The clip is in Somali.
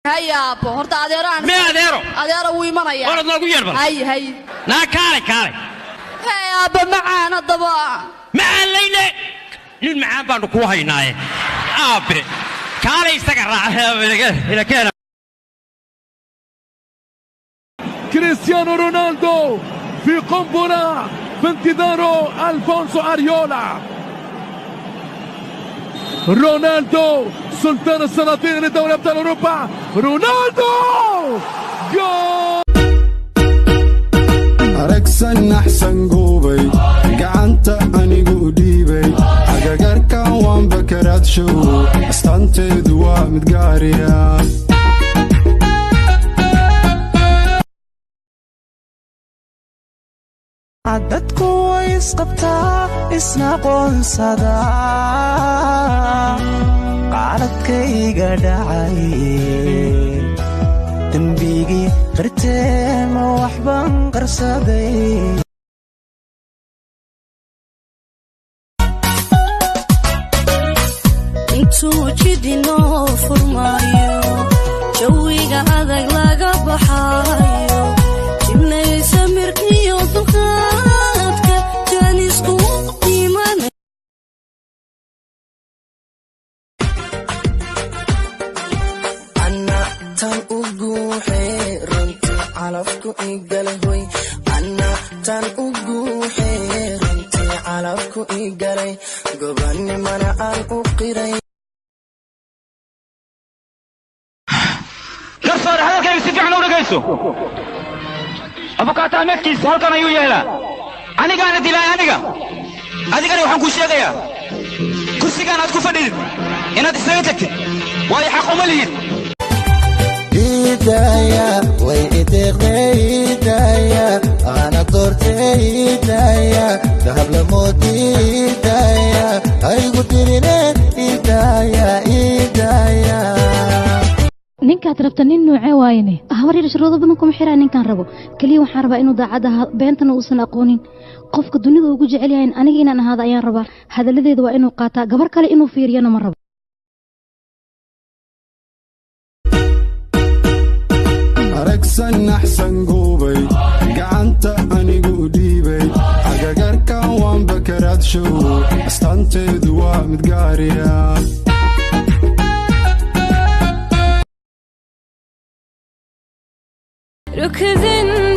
Hay aabbo, horta adeero aan Mee adeero? Adeero wuu imanaya. Orod noogu yeer bal. Hay hay. Naa kaalay, kaalay. Hey aabbo macaan, haddaba macaan layne, nin macaan baanu kuu haynaaye. Aabe kaalay, isaga raaca keena. كريستيانو رونالدو في قنبلة في انتظاره ألفونسو أريولا. رونالدو سلطان السلاطين لدوري أبطال أوروبا. رونالدو، جول! Aragsan axsan guubay, gacanta anigu dhiibay, agagarkan waan bakaraad show, astaanteedu waa mid gaariya. Dadku way isqabtaa, isna qoonsadaa, qaaladkayga dhacay, dembigii qirtee, ma waxbaan qarsaday? Intuu jidinoo furmaayo, jawiga adag laga baxaayo, jibnaysa mirkiyo dulqaadka jaanisku imanay. Anna tan u guuxee, runtii calafku igalay hoy. Anna tan u guuxee, runtii calafku igalay, gobannimana aan u qiray. Garsoore, hadalkayga si fiican u dhegayso. Abukaata ahmedkiisa halkan ayuu yeelaa. Anigaana dilaay aniga. Adigana waxaan kuu sheegayaa kursigaan aad ku fadhidid inaad isaga tagtid, waayo xaq uma lihid. Idaya way ideeqday, idaya ana doortay, idaya dahab lamoodi, idaya haygu dirine, idaya, idaya. Ninkaad rabta nin noocee waayane? Habar yar, shuruudo badan kuma xiraa ninkaan rabo. Keliya waxaan rabaa inuu daacad ahaa, beentana uusan aqoonin. Qofka dunida ugu jecel yahay aniga inaan ahaado ayaan rabaa. Hadalladeeda waa inuu qaataa, gabar kale inuu fiiriyana ma rabo. Aragsan axsan guubay, gacanta anigu dhiibay, agagarkan waan bakaraad show, astaanteedu waa mid gaariya. रुक।